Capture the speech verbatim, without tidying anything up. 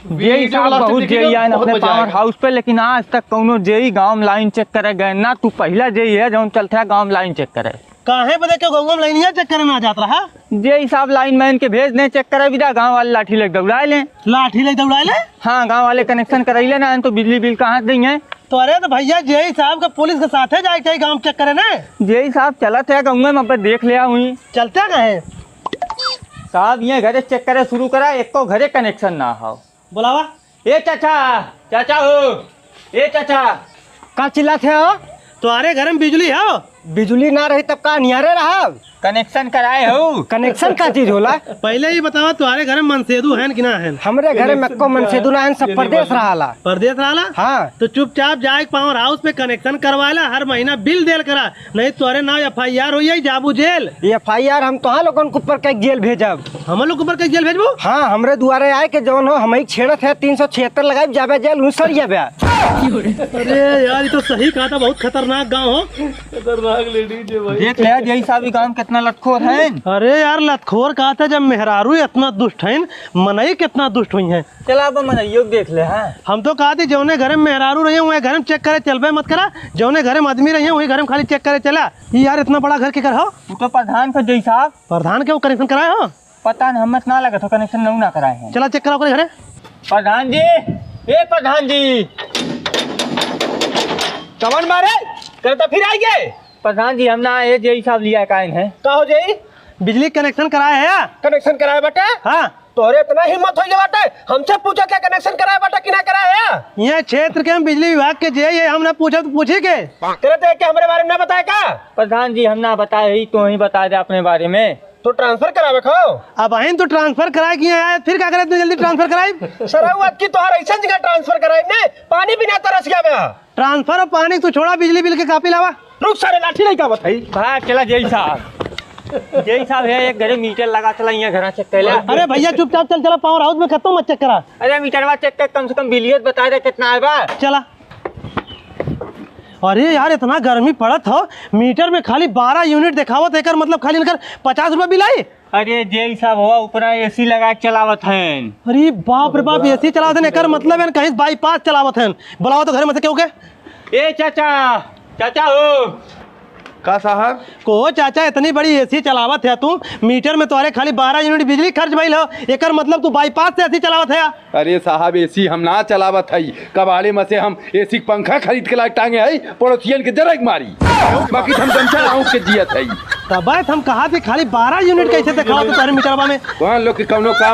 जेई साहब, बहुत जेई आए हैं अपने पावर हाउस पे, लेकिन आज तक कौनो जेई गाँव में लाइन चेक करे गए ना। तू पहला जेई है जौन चलत है गाँव में लाइन चेक करे। काहे बदे के गौवा में लाइनिया चेक करे ना जात रहा? जेई साहब लाइन मैन के भेज दें चेक करे, बिदा गाँव वाले लाठी लेके दौड़ाए लें। लाठी लेके दौड़ाए लें? हाँ, गाँव वाले कनेक्शन कराई लेना, तो बिजली बिल कहाँ देंगे? तो अरे तो भैया, जेई साहब के पुलिस के साथे जाए के चाही गाँव चेक करे ना। जेई साहब चलत है गाँव में, अब देख ले हुई। चलते कहे? साहब, ये घरे चेक करे शुरू करा, एको घरे कनेक्शन ना हो। बुलावा। ए चाचा, चाचा हो, ए चाचा। का चिल्लात है हो? तुम्हारे घर में बिजली हो? बिजली ना रही तब का नियारे रहा? कनेक्शन कराए हो? कनेक्शन का चीज होला? पहले ही बतावा, तुम्हारे घर में मनसेदू हैं कि ना हैं? हमरे घर में एको मनसेदू ना हैं, सब परदेस रहाला। परदेस रहाला? हाँ। तो चुपचाप जाए पावर हाउस पे कनेक्शन करवाला, हर महीना बिल देल करा, नहीं तोरे नाव एफ आई आर होई, जाबू जेल। एफ आई आर हम तोहार लोगन के ऊपर कई जेल भेजब। हम लोग के ऊपर कई जेल भेजबू? हाँ, हमरे दुआरे आए के जौन हो, हमही छेड़त है, तीन सौ छिहत्तर लगाई, जाबे जेल, हूँ सर जाबे। अरे यार, ये तो सही कहा था, बहुत खतरनाक गाँव हो। खतरनाक लेडीज है भाई। देख ले, जेई साहब, ये गाँव में कितना लतखोर है। अरे यार, लतखोर कहा था, जब मेहरारू इतना दुष्ट है, मनई कितना दुष्ट हुई है। चला, अब मनइयो के देख ले, हाँ। हम तो कहा थी, जौने घरे में मेहरारू रही, वही घरे में चेक करे चलबे मत करा, जौने घरे में आदमी रही, वही घरे में खाली चेक करे चला। ई यार, इतना बड़ा घर केकर हो? वो तो प्रधान का, जेई साहब। प्रधान के वो कनेक्शन कराए हो? पता नहीं, हमें इतना लगा था कनेक्शन नहीं ना कराए हैं। चला, चेक कराओ ओकरे घरे। प्रधान जी, ए प्रधान जी। कवन मारे? करे तो फिर आई गए। प्रधान जी, हम ना आए, जेई साहब लिया काइन है। का हो जेई? बिजली कनेक्शन कराए है या? कनेक्शन कराए बाटे? हाँ। तोहरे इतना हिम्मत हो गया बाटे, हमसे पूछा क्या कनेक्शन कराए बाटे कि ना कराए है? यहाँ क्षेत्र के हम बिजली विभाग के जेई है, हम ना पूछा तो पूछी के? करे तो के हमरे बारे में ना बताए का? प्रधान जी, हम ना बताए ही, तू ही बता दे अपने बारे में। तो ट्रांसफर करावे खो? अब आइन तो ट्रांसफर कराए कि यहाँ आए, फिर का करे इतनी जल्दी ट्रांसफर कराई? सरऊ, अब की तोहर ऐसा जगह ट्रांसफर कराई ने, पानी बिना तरस गया बे। ट्रांसफर और पानी तू छोड़ा, बिजली बिल के कापी लावा। रुक सारे, लाठी लेके आवत है। भाग चला जेई साहब। जेई साहब है, एक घरे मीटर लगा चला, यहाँ घरा चेक कर ले। अरे भैया चुपचाप चल, चला पावर हाउस में खत्म मत चेक करा। अरे मीटरवा चेक कर, कम से कम बिलियत बता दे कितना आए बा। चला। अरे यार, इतना गर्मी पड़त हो, मीटर में खाली बारह यूनिट देखावत, एकर मतलब खाली इनकर पचास रुपया बिल आई। अरे जेई साहब, हवा ऊपरा एसी लगा के चलावत हैं। अरे बाप रे बाप, एसी चलावत हैं, एकर मतलब है कहीं बाईपास चलावत हैं। बुलावा तो घर में से केहू के। ए चाचा, चाचा हो। का साहब? को चाचा, इतनी बड़ी एसी चलावत है तू, मीटर में तोहरे खाली बारह यूनिट बिजली खर्च भइल हो, एकर मतलब तू बाईपास से एसी चलावत है? अरे साहब, एसी हम ना चलावत हई, कबाड़े में से हम एसी के पंखा खरीद के लाके टांगे हई, पड़ोसियन के जरा के मारी, बाकी हम गमछा ओढ़ के जियत हई। तबे हम कहा थी खाली बारह यूनिट कैसे देखावत तोहरे मीटरवा में? वहाँ लोग के कौनो काम